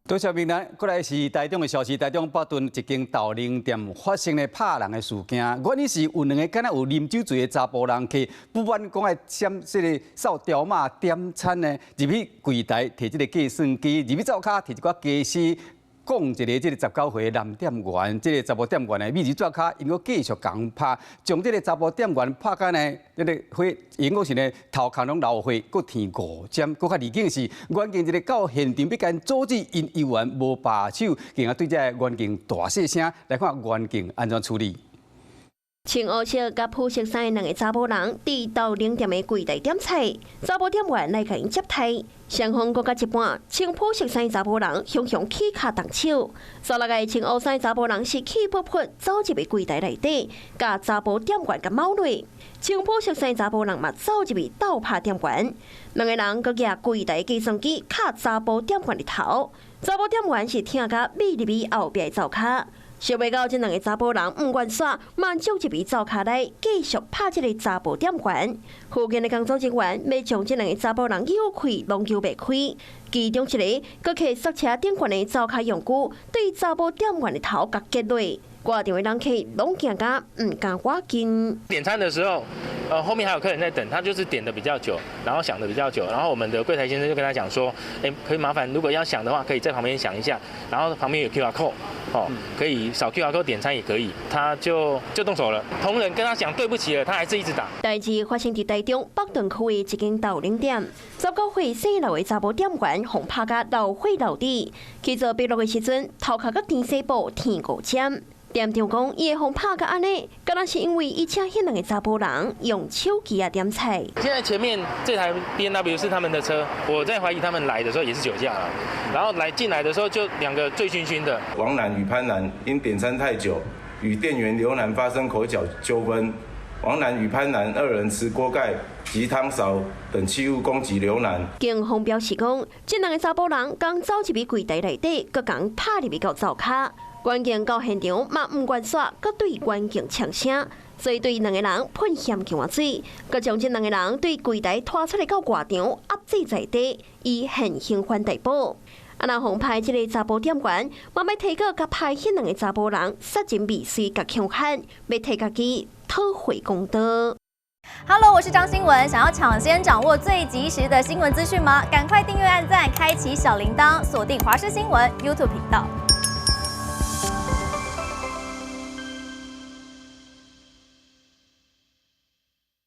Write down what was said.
多謝明蘭，過來是台中的消息。台中北屯一間豆奶店發生的拍人的事件，原因是有兩個敢若有啉酒醉的查埔人客，不滿講愛閃這个掃條碼點餐呢，入去櫃台提這个計算機，入去灶跤提一寡家私，講一个這个19歲的男店員，這个查埔店員呢，覕佇灶跤，𪜶閣繼續共拍，將這个查埔店員拍甲呢，這个血，𪜶講是呢頭殼攏流血，閣添五針，閣較離境是，員警一个到現場欲共阻止𪜶猶原無罷手，更加對這个員警大細聲，來看員警按怎處理。穿烏色佮膚色衫的兩个查埔人，佇豆奶店的櫃台點菜，查埔店員來共𪜶接待。雙方講到一半，穿膚色衫的查埔人雄雄起跤動手，煞落來穿烏衫的查埔人是氣噗噗走入去櫃台內底，共查埔店員共貓落。穿膚色衫的查埔人嘛走入去鬥拍店員，兩个人閣舉櫃台計算機敲查埔店員的頭，查埔店員是疼甲覕入去後壁灶跤。想袂到這兩个查埔人毋願煞，嘛走入去灶跤內繼續拍這个查埔店員。附近的工作人員欲將這兩个查埔人誘開，攏誘袂開。其中一个閣提剎車頂懸的灶跤用具，對查埔店員的頭共擊落。掛電話人客攏驚甲毋敢倚近。點餐的時候，後面還有客人在等，他就是點的比較久，然後響的比較久，然後我們的櫃台先生就跟他講說，欸，可以麻煩，如果要響的話，可以在旁邊響一下，然後旁邊有 QR code，哦，可以掃 QR code 點餐也可以，他就動手了。同仁跟他講對不起了，他還是一直打。代誌發生佇台中北屯區的一間豆奶店，19歲姓劉的查埔店員，予拍甲流血流滴，去做筆錄的時陣，頭殼閣甜西布添五針。店長講，伊會予拍甲按呢，敢若是因為伊請彼兩个查埔人用手機仔點菜。現在前面這台 BMW 是他們的車，我在懷疑他們來的時候也是酒駕了，然後來進來的時候就兩個醉醺醺的。王男與潘男因點餐太久，與店員劉男發生口角糾紛。王男與潘男二人持鍋蓋及湯勺等器物攻擊劉男。警方表示講，這兩个查埔人剛走入去櫃台內底，閣共拍入去到灶跤。員警到現場嘛毋願煞，閣對員警嗆聲，所以對兩个人噴嫌鏡水，閣將這兩个人對櫃台拖出來到外場壓制在地，以現行犯逮捕。啊，若予拍這个查埔店員，嘛欲提告共拍彼兩个查埔人殺人未遂佮兇悍，欲替家己討回公道。 Hello，我是張新聞，想要搶先掌握最及時的新聞資訊嗎？趕快訂閱、按讚、開啟小鈴鐺，鎖定華視新聞 YouTube 頻道。